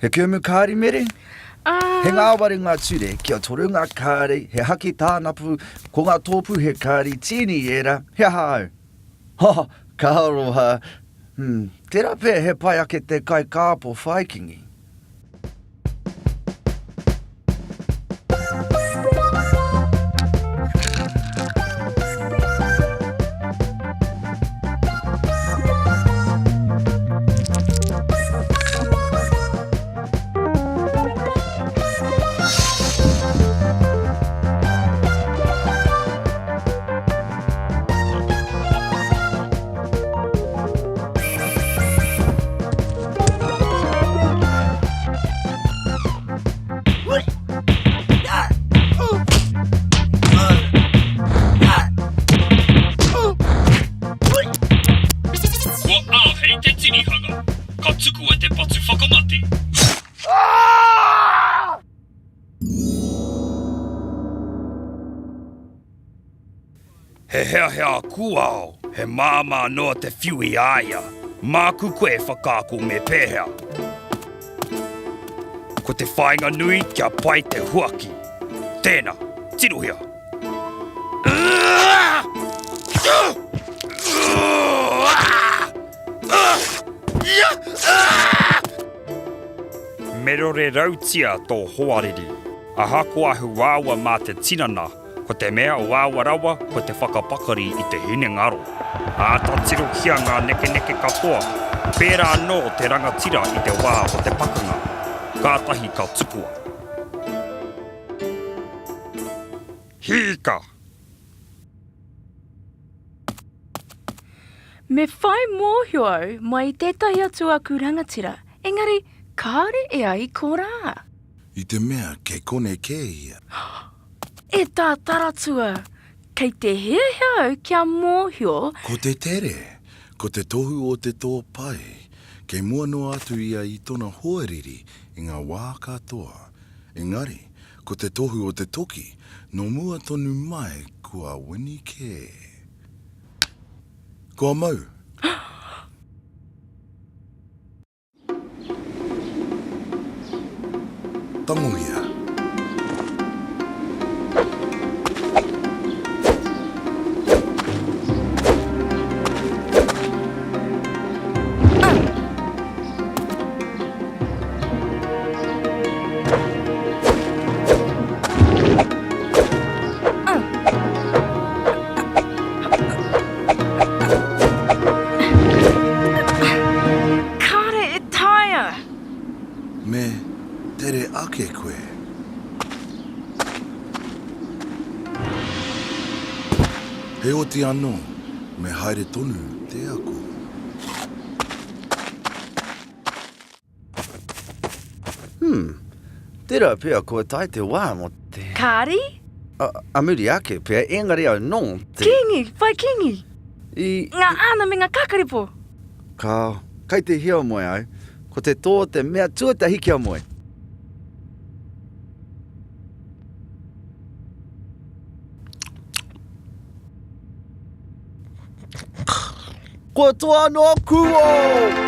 He kēmu kāri mere? Ah. He ngāwari ngā ture, kia toru ngā kāri, he haki tānapu, ko ngā tōpū he kāri tīni ērā, he aha au? Ha, ka aroha. Hmm, tērā pea he pai ake te kai kāpo whaikingi. Kua āhei te tinihanga, ka tukua te patu whakamate. He heahea kūao, he māmā noa te whiu i a ia. Māku koe e whakaako me pēhea. Ko te whāinga nui kia pai te huaki. Tēnā, tirohia. Me rore rautia tō hoariri. Ahakoa he uaua mā te tinana, Ko te mea uaua rawa ko te whakapakari i te hinengaro. Āta tirohia ngā nekeneke katoa, pērā anō te rangatira i te wā o te pakanga. Kātahi ka tukua. Hīka! Me whai mōhio au mai i tētahi atu aku rangatira, engari kāore ea i korā. I te mea kei konei kē ia. E tā Taratua, kei te hiahia au kia mōhio. Ko te tere, ko te tohu o te tō pai, kei mua noa atu ia i tona hoariri i ngā wā katoa. Engari, ko te tohu o te toki, nō mua tonu mai kua wini kē. Kua mau! Tangohia. Kāre e taea! Me tere ake koe. Heoti anō, me haere tonu te ako. Hmm, tērā pea kua tae te wā mō te. Kāri? A, a muri ake pea, engari au nō te. Kīngi, whai kīngi! I. Ngā āna me ngā kākaripo! Kāo, kei te hiamoe au, ko te tō te mea tuatahi kia moe. Kua toa anō kūao!